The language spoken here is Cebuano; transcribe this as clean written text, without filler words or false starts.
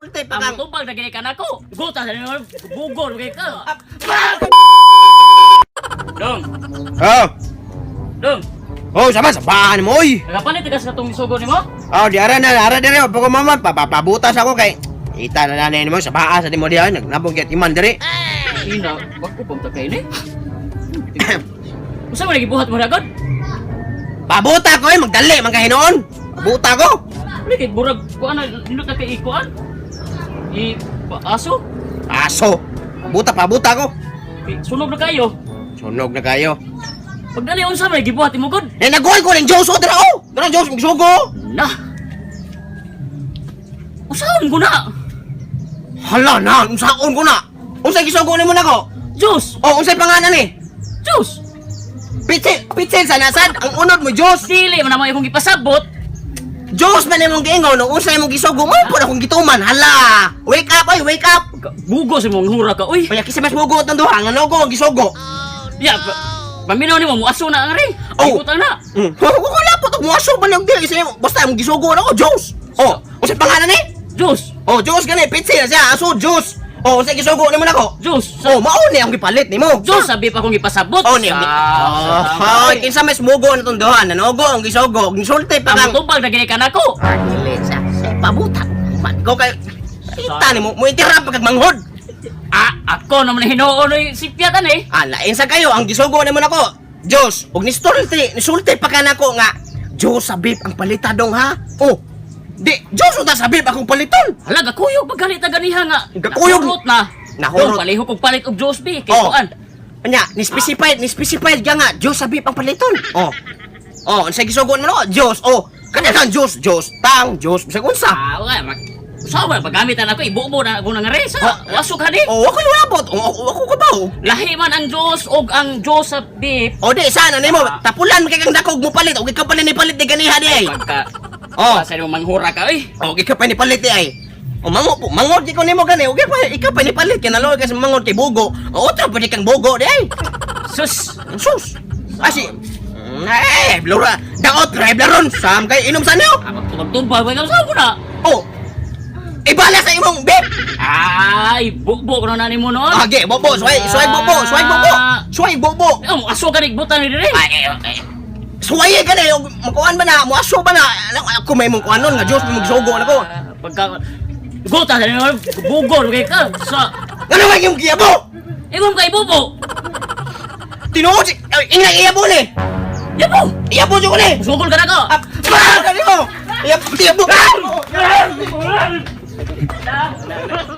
Sulti pa kang Ang tubag na gini ka nako. Guta sa nimo bugol kay ka. Dong, Oh. dong. Oh, sama sa baan mo oy. Nagapalit ka sa katong isugo nimo? Oh, di ara na, ara dire pag mama papabutas ako kay Ita na nanay nimo sa baa sa nimo diha nagnabog gyud iman diri. Ina, bako pang takay ni. Usa man gibuhat mo ragod? Pabuta ko eh, magdali man kahinoon. Pabuta ko. Wala kay burag kuan na nindot na kay ikuan. I aso. Aso. Pabuta, pabuta ko. Kay Sunog na kayo. Sunog na kayo. Pagdali unsa man gibuhat nimo gud? Eh nagoy ko ning Diyos o dira oh. Dira Diyos magsugo. Na. Usaon ko na? Hala na, unsaon ko na? Unsay gisugo nimo nako? Diyos! Oh, unsay pangalan ni? Diyos! Pitsil, pitsil sa nasad ang unod mo Diyos. Dili man naman akong gipasabot. Diyos man imong giingon, no unsay imong gisugo mo pud akong gituman. Hala. Wake up oy, wake up. Bugo sa mong hura ka, uy. Kaya kisa mas mugo itong duha, nga nogo ang gisugo. Ya, paminaw nimo mo aso na ang ring. Oh. Ikutan na. Wala po itong muaso ba nang dili isa basta imong gisugo na ko, Diyos. Oh, unsay pangalan ni? Diyos! Oh, Diyos gani, pitsil na siya, aso Diyos. Oh, unsay gisugo nimo nako? Diyos! Oh, mao ni ang gipalit nimo. Diyos, sabi pa akong gipasabot. Oh, ni. Oh, Sa, kinsa mas mugo na itong duha, nanogo ang gisugo, gisulti pa Ang kang tubag na gini ka nako. Dili sa sa pabuta. Man ko kay kita nimo, mo intira pa kag manghod. Ah, ako naman hinuon oy sipyatan eh. Ah, lain sa kayo ang gisugo nimo nako. Diyos, og nisulti, nisulti pa ka nako nga Diyos sa bib ang palita dong ha. Oh. Di, Diyos unta sa bib akong paliton. Hala, gakuyog paggalit na ganiha nga. Gakuyog. Nahurot na. Nahurot. Dong, palihog kog palit og Diyos bi. Kay Oh. kuan. Anya, ni-specified, ni-specified ka nga Diyos sa bib ang paliton. Oh. Oh, unsay gisugo nimo nako? Diyos, oh. Kanang Diyos, Diyos, tang Diyos, bisag unsa. Ah, wala mag Usawa na paggamitan ako ibubo na ako nang sa. Oh. Wasok ha di. Oh, ako yung abot. Oh, ako ka ba? Oh. Lahi man ang Diyos og ang Diyos sa beef. O di, sana nimo, tapulan kay kang dakog mo palit. Og ikaw pa ni palit di ganiha di ay. Pagka Oh. sa imong manghura ka oy. O ikaw pa ni palit di ay. O mango po, mangod di ko nimo gani. Og ikaw pa ni palit kay naloy kasi mangod kay bugo. O otro pa di kang bugo di ay. Sus. Sus. Asi. Eh, blura. Daot rebleron sam kay inom sa niyo. Ah, magtubag-tubag ba ikaw sa ko na? Oh. Ibala sa imong beb. Ay, bubo ko na nimo noon. Age, bobo, suway, suway bobo, suway bobo. Suway bobo. Oh, aso ka nigbutan ni dire. Ay, ay, ay. Suway ka na, og makuan ba na, muaso ba na? Alam ko, ako may mong kuanon nga Diyos may magsugo na ko. Ah, Pagka Gota sa nimo bugol kay ka sa Ano nga yung giyabo? imong kay bubo. Tinuod si ingay iyabo ni. Yabo. Iyabo jud ko ni. Sugol ka na ko. Ah, ah, kanimo. Iyabo, iyabo.